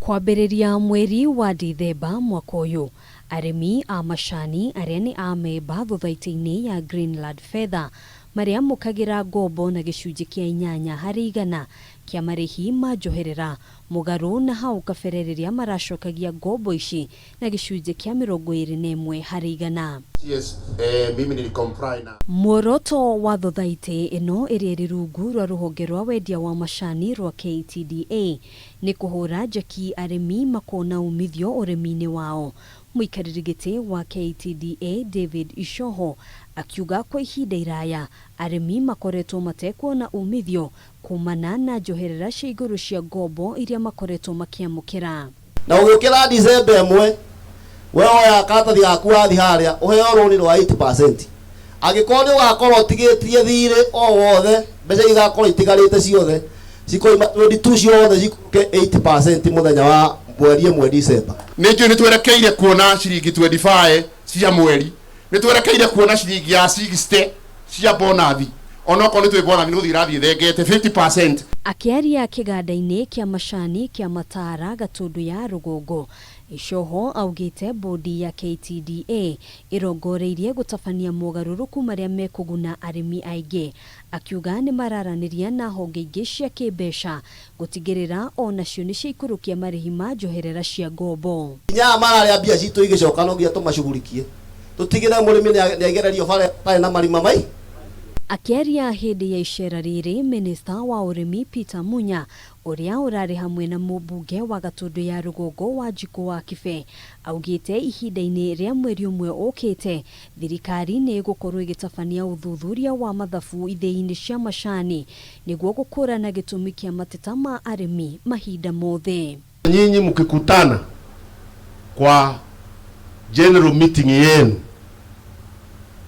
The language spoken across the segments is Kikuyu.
Kwambĩrĩria mweri wa Dithemba mwaka ũyũ, arĩmi a macani arĩa nĩ amemba thothaitĩ-inĩ ya Greenland Feather marĩamũkagĩra ngombo na gĩcunjĩ kĩa 8% kĩa marĩhi ma njoherera mũgarũ na hau kabere rĩrĩa maracokagia ngombo ici na gĩcunjĩ kĩa 21%. Yes, eh, mimi nilicomply na Muoroto wa thothaitĩ ĩno ĩrĩa ĩrĩ rungu rwa rũhonge rwa wendia wa macani rwa KTDA nĩ kũhũra njeki arĩmi makona umithio ũrĩmi-inĩ wao. Mũikarĩri gĩtĩ wa KTDA David Icoho akiuga kwa ihinda iraya arĩmi makoretwo matekuona umithio kumana na njoherera cia igũrũ cia ngombo iria makoretwo makĩamũkĩra. Na ũgĩũkĩra Dicemba 1, we woya karatathi gaku wathi harĩa ũheo rũni rwa 8%. Angĩkorwo nĩ ũgakorwo ũtigĩtie thirĩ o wothe, mbeca igakorwo itigarĩte ciothe cikoima 22 ciothe cikũke 8% mũthenya wa mweri 1 Dicemba. Nĩ njũĩ nĩ twerekeire kuona ciringi 25 cia mweri, nĩ twerekeire kuona ciringi ya 60 cia bonathi, onokorwo nĩ twĩ bonathi nĩ gũthiĩ ĩrathiĩ ĩthengete 50%. Akĩaria kĩganda-inĩ kĩa macani kĩa Matara Gatũndũ ya rũgongo, Icoho augĩte bodi ya KTDA ĩrongoreirie gũtabania mogarũrũku marĩa mekũguna arĩmi aingĩ. Akiuga nĩ mararanĩria na honge ingĩ cia kĩmbeca gũtigĩrĩra o nacio nĩ ciaikũrũkia marĩhi ma njoherera cia ngombo. Nginya aya mararĩa mbia citũ igĩcoka no nginya tũmacugurikie, tũtigĩre mũrĩmi nĩ aigererio bara ĩtarĩ na marima mai. Akĩaria hĩndĩ ya icera rĩrĩ, Minista wa ũrĩmi Peter Munya ũrĩa ũrarĩ hamwe na mũmbunge wa Gatũndũ ya rũgongo Wanjikũ wa Kibe augĩte ihinda-inĩ rĩa mweri ũmwe ũkĩte thirikari nĩ ĩgũkorwo ĩgĩtabania ũthuthuria wa mathabu ithĩi-inĩ cia macani nĩguo gũkũrana gĩtũmi kĩa mateta ma arĩmi mahinda mothe. Nyinyi mkikutana kwa general meeting yenu,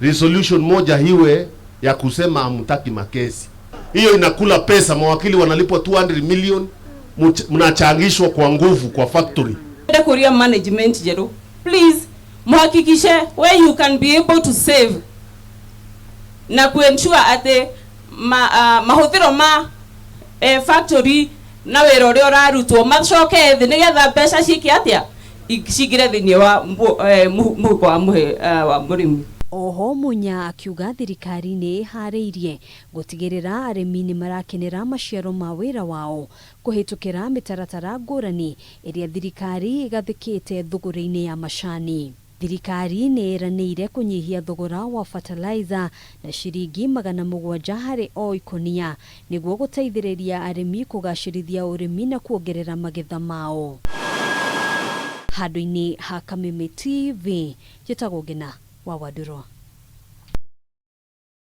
resolution moja iwe ya kusema hamtaki makesi. Hiyo inakula pesa, mawakili wanalipwa 200 million, mnachangishwa kwa nguvu kwa factory. Kuria management njeru, please muhakikishe where you can be able to save na kuensure ati ma, mahuthiro ma factory na wira uria urarutwo macoke thi nigetha mbeca ciike atia cingire thiini wa muhuko wa muhe wa murimi. Oho Munya akiuga thirikari nĩ ĩharĩirie gũtigĩrĩra arĩmi nĩ marakenera maciaro ma wĩra wao kũhĩtũkĩra mĩtaratara ngũrani ĩrĩa thirikari ĩgathĩkĩte thũgũrĩ-inĩ ya macani. Thirikari nĩ ĩranĩire kũnyihia thogora wa fertilizer na ciringi 700 harĩ o ikũnia nĩguo gũteithĩrĩria arĩmi kũgacĩrithia ũrĩmi na kuongerera magetha mao. Handũ-inĩ ha Kameme TV, njĩtagwo Ngina wa Wandũrwa.